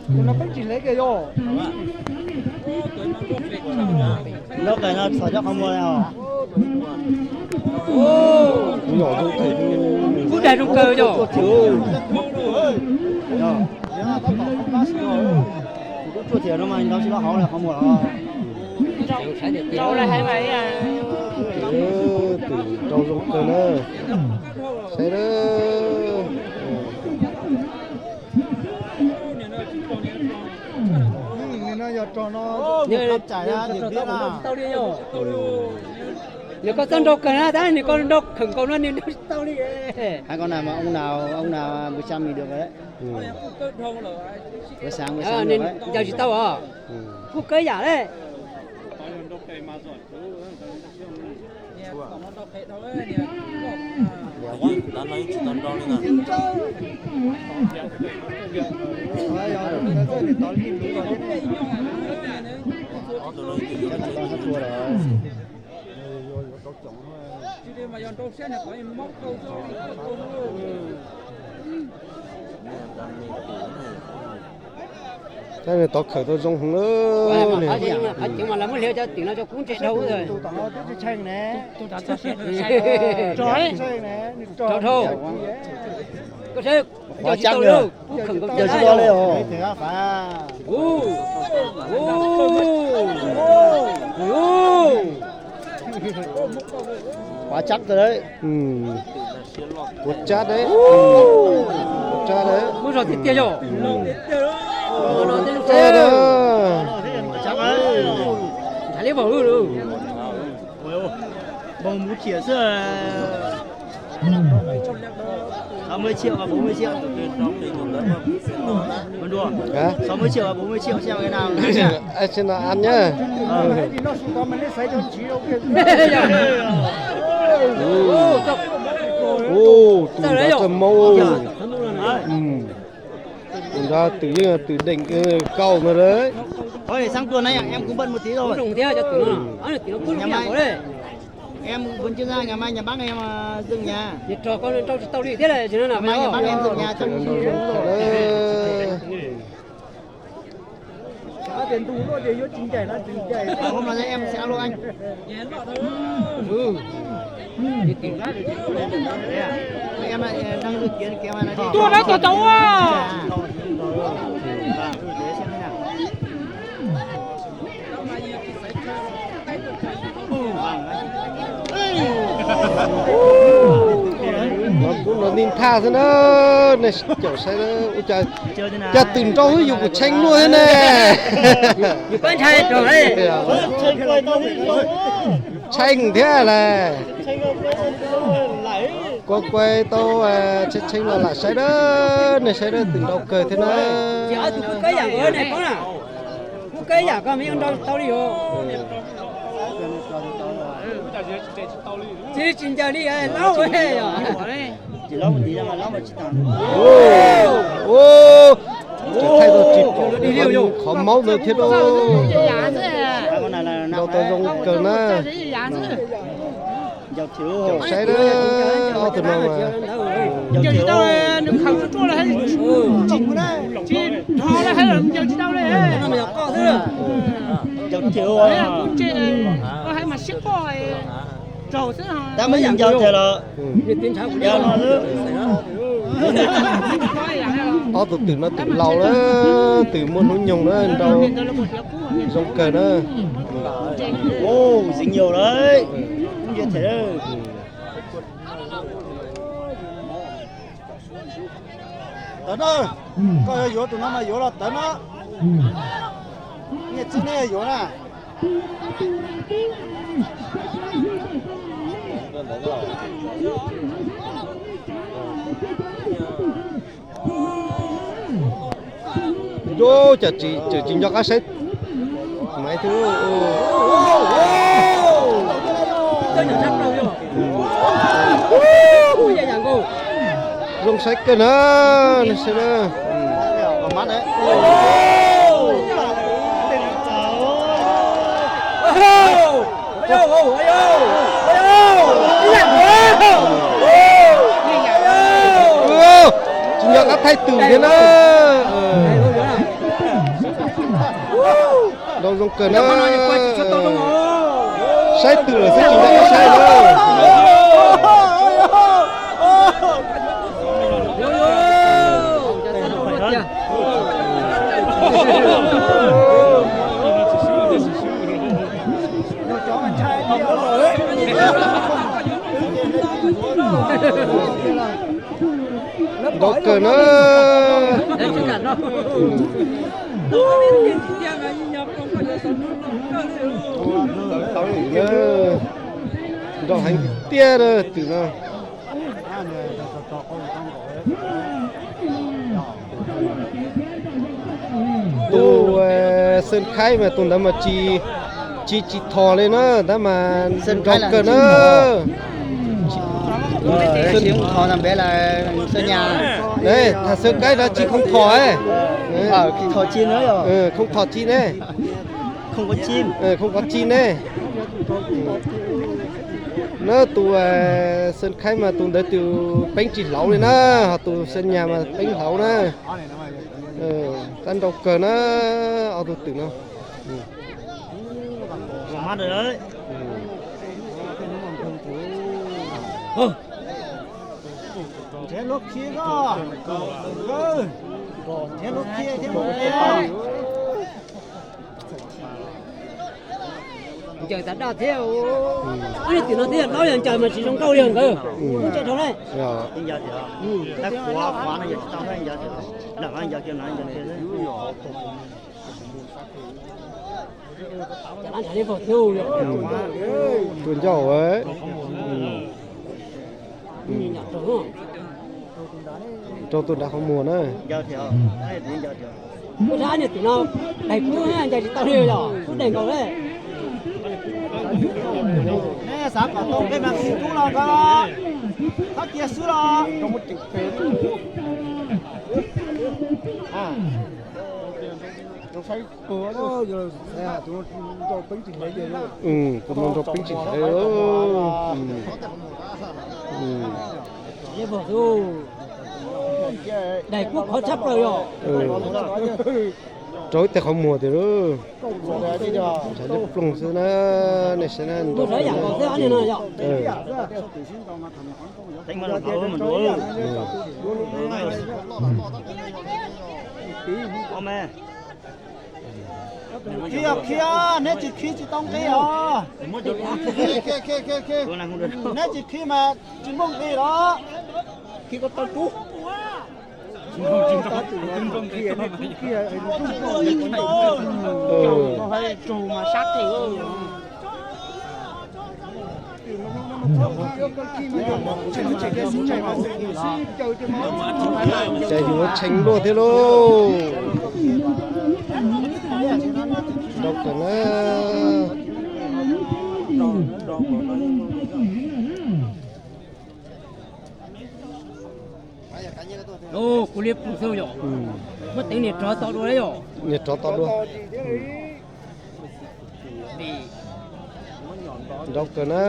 Tus no peb tsis hlev kiag yog. Nrau qees no txhom cov qhov muag os. Kub dag zoo kawg yog. Kub tsuaj thiab no mas nrau tsis loj hauv li qhov muag os. Twm nrau zoo kawg na. Saib na. Nws koj txawj nrau kawg na, tab nws koj nrau khawm nkaus no nws nrau tsis tau li. Hais koj na mas oo na, oo na, npus xya mis dua. Nws ncaws tsis tau os. Kuj kawg yam le. Tab nws tov khawm tau zoo heev lawm. Qhov tseem mas lawv muab hliav cov tim no cov kub ntse dhau. Rog dhau. Koj saib, ncaws tsis tau li, kub khawm nkaus cag li os. Qhov tsab tawm, kuv tsab deb, kuv tsab deb. Muab zog tiag tiag yog. Nrhav li vog. Npaum mus chim xwb. Sáu mươi triệu và bốn mươi triệu. Sáu mươi triệu và bốn mươi triệu xem cái nào. Ai xem nào ăn nhá. Tus nrad txawj maub. Tus nrad twm yeej twm deem kauj no lawm. Có thể sang tuần này em cũng bận một tí rồi. Em vẫn chưa ra, ngày mai nhà bác em, ờ, dựng nhà. Ngày mai nhà bác em dựng nhà cho. Hôm nào em sẽ alo anh. Em đang dự kiến kéo này đi. Tua nó tua tau à. Kuv los nim thaj xwb na, nej caum saib na, ua cas twm nrau xwb yus kuj tshee luaj thiab ne. Tshee thiab las. Kuv kuaj tau tshee tshee los lam saib na, nej saib na, twm nrau kawg thiab na. Kuv kab yam koj me yuav nrau tau li os. Tsis, tsis ncaws li laub. Thaij tau tsis pom qhov maub ntawd thiab lauj. Nrau tau zoo kawg na. Caum saib na, ob tug no mas. Ncaws tsis tau, nws khaws tsuaj los hais tsis dhos los hais ncaws tsis tau li. Kuj ntse, hais mas siab poj raug xwb. Tab muab ncaws tiag los. Ob tug twm no twm laus lawm, twm muaj hnub nyoog na, nrau zoo kawg na. Ú, dính nhiều đấy. Cũng như thế. Tawv na, koj yuav tus no mas yuav los tawv na. Nyiaj txiag nej yuav na. Yus cas tsis, tsis nco qab saib maiv thiab. Zoo saib kawg na, saib na. Tsis nco qab thaij twm thiab na. Nrau zoo kawg na. Saib twm lawm xwb tsis nco qab saib na. Nrau kawg na. Nrau heev tiag twm no. Tus Xeeb Khaib mas tus ntawd mas tsis, tsis, tsis thom li na, tab mas nrau kawg na. Tham Xeeb Khaib no tsis khoom thom, khoom thom tsis ne, khoom thom tsis ne. Na tus Xeeb Khaib mas tus ntawd tus peeb tsis hlauv li na, ho tus Xeeb Nyas mas peeb hlauv na. Tab nrau kawg na, ob tug twm no. Ncaws tas daj thiab. Ob niag twm no thiab dab yog ncaws mas tsis zoo nkauj li nkawd. Lub ntsej dhau ne. Tus ncauj. Rau tus nrad qhov muag na. Niag twm no daig kub ncaws tsis tau li yog kub daig nkaus le. Nej xav kom tau peb mas kuv rub los ko, txhob cia xwb los. Tus no nrau peeb tsis hlawv. Daig kub khov tshaj plaws yog. Rau ib teg qhov muag tiag lauj. Tshav liab ploog xwb na, nej saib na. Khiav, khiav, neb tsis khiav tsis tau nqi os. Neb tsis khiav mas tsis muaj nqi los. Ces yus tshee luaj thiab lauj. Nrau kawg na. Kuv liab pus xwb yom. Muab teev niag rov tau dua yom. Niag rov tau dua. Nrau kawg na,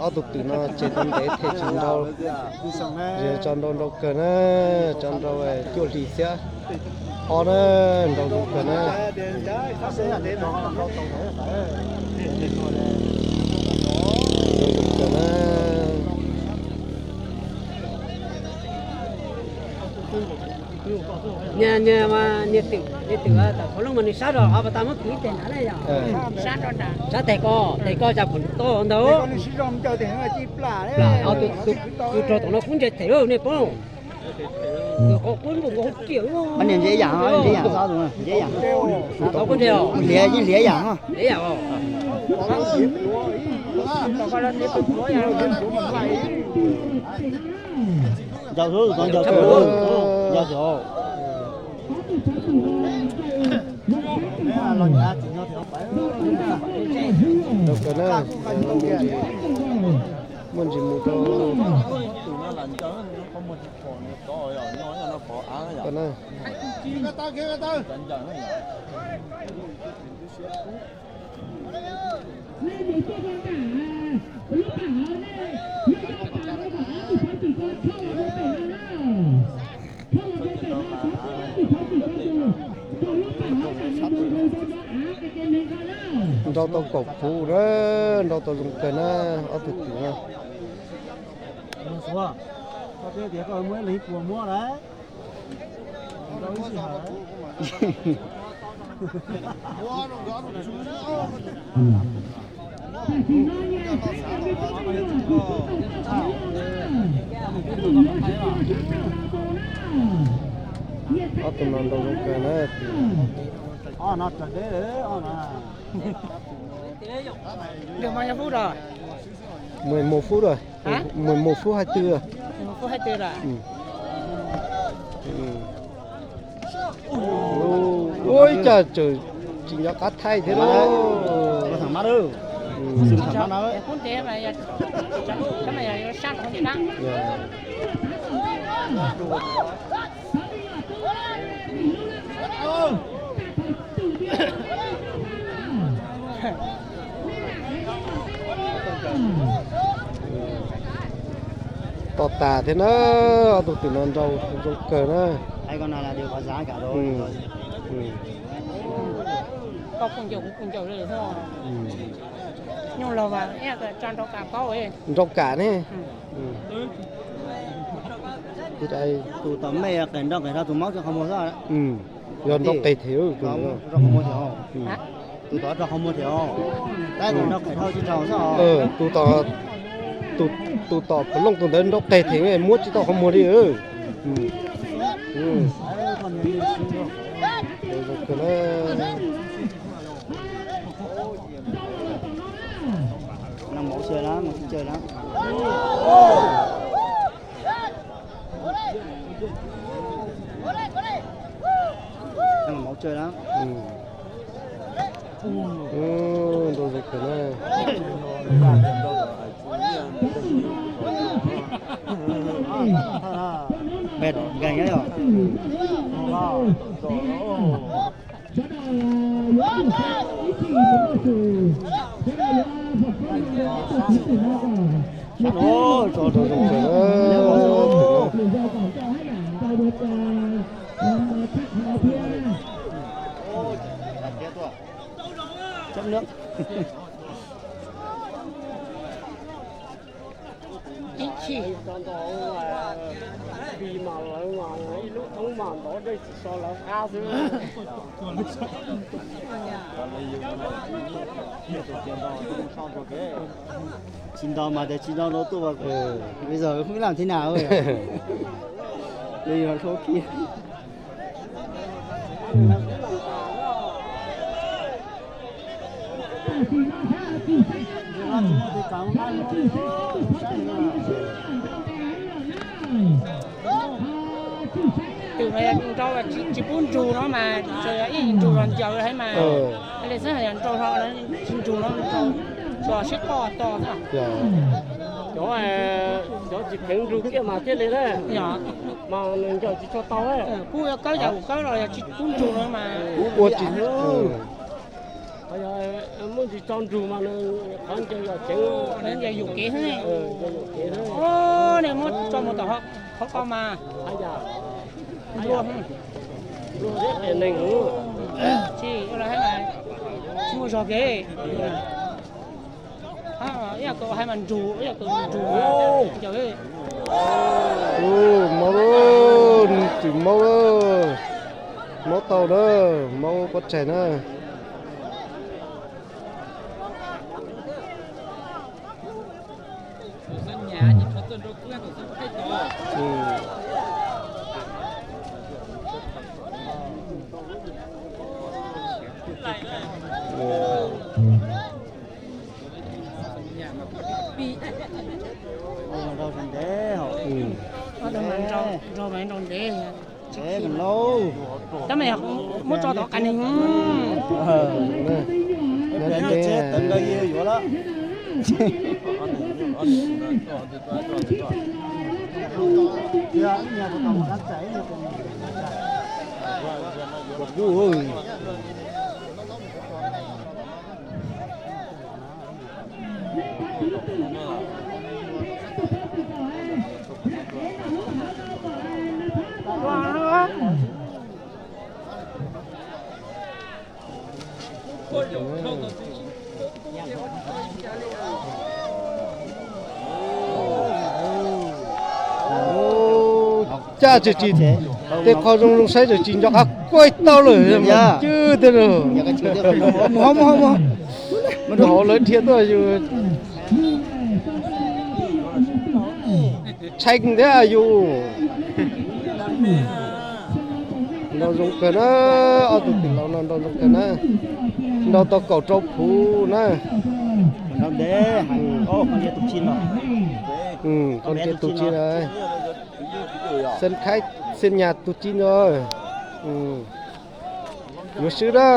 ob tug twm no ces tau ntev them tsis nrau. Tso nrau nrau kawg na, tso nrau cuaj hlis xiab ob na, nrau zoo kawg na. Nrau zoo kawg na. Niag, niag, niag twm, niag twm tawm qhov looj mas nws sab zog, ho pas tas muab kwv ib teg nrad ne yom. Sab teg ko, teg ko cas pom tau ntag. Plam, tus raug tom no kub ntse them lauj nej paub. Niam ntse yam, ntse yam, ntse yam. Hliav yeej hliav yam. Ncaus xwb, ncaus xwb, ncaus xwb. Muaj ntsis mus rau na. Nrau tau kaum phuv na, nrau tau zoo kawg na, ob tug twm na. Ob tug no nrau zoo kawg na. Mười một phút rồi. Mười một phút hai tư rồi. Ui, cas tseem tsis nco qab thaij thiab lauj. Tos tas thiab na, ob tug twm no nrau zoo kawg na. Nyuj laug mas ib yam tso nrau kam paub. Nrau kam ne. Tus tom mej qes nrau qes rau tus maub tso qhov muag xwb. Yog nrau qes thiab. Tus tom rau qhov muag thiab. Tab tus nrau qes dhau tsis raug xwb. Tus tom, tus tom phav looj tus ntawd nrau qes thiab muab tsis tau qhov muag li. Nag mov sawv na, mov sib cawg na. Nag mov tsawg na. Nrau zoo kawg na. Pem nkeeg yom. Sab no tso rau zoo kawg na. Ib chim. Ib lub thoob mas ntov dej tsis so lawv qab xwb. Tsis nto mas tias tsis nto rau tuaj, bây giờ không biết làm thế nào. Đây là số kia. Twm mas yog nrau tsis pub nrug no mas, tsuas yog ib nrug los ncaws thiab mas. Li xwb yog nrau ho tsis nrug no, tsuas sib qoj to xwb. Cov, cov tsis kheev nrug kiag mas thiaj li na. Yog mas nws ncaws tsis tshua tau. Kuj yuav kawb yam ua kawb los yog tsis pub nrug no mas. Ua tsis muaj ntsis tso nrug mas nws qhov ncaws yom ceev, nws ncaws yus kev xwb. Nej muab tso mus tom qhov ko mas. Nplua, nplua thiab qias neeg. Tsis ua li hais mas tsis muaj zog kev. Ib yam kawg hais mas nrug, ib yam kawg nrug. Maub, twm maub, maub tau na, maub pob tsaig na. Tab mas muab tso tov qas neeg. Caj tseem tsis, tej qho zoo zoo saib tseem tsis nco qab kuaj tau lawm mas cwb tiag lauj. Hauv lawv dhia tuaj yus tshee thiab yus. Nrau zoo kawg na, ob tug tim laus no nrau zoo kawg na. Nrau tau kaum rau phuv na. Qhov ntsia tus tsis na, Xeeb Khaib Xeeb Nyas tus tsis no. Yuav swb na.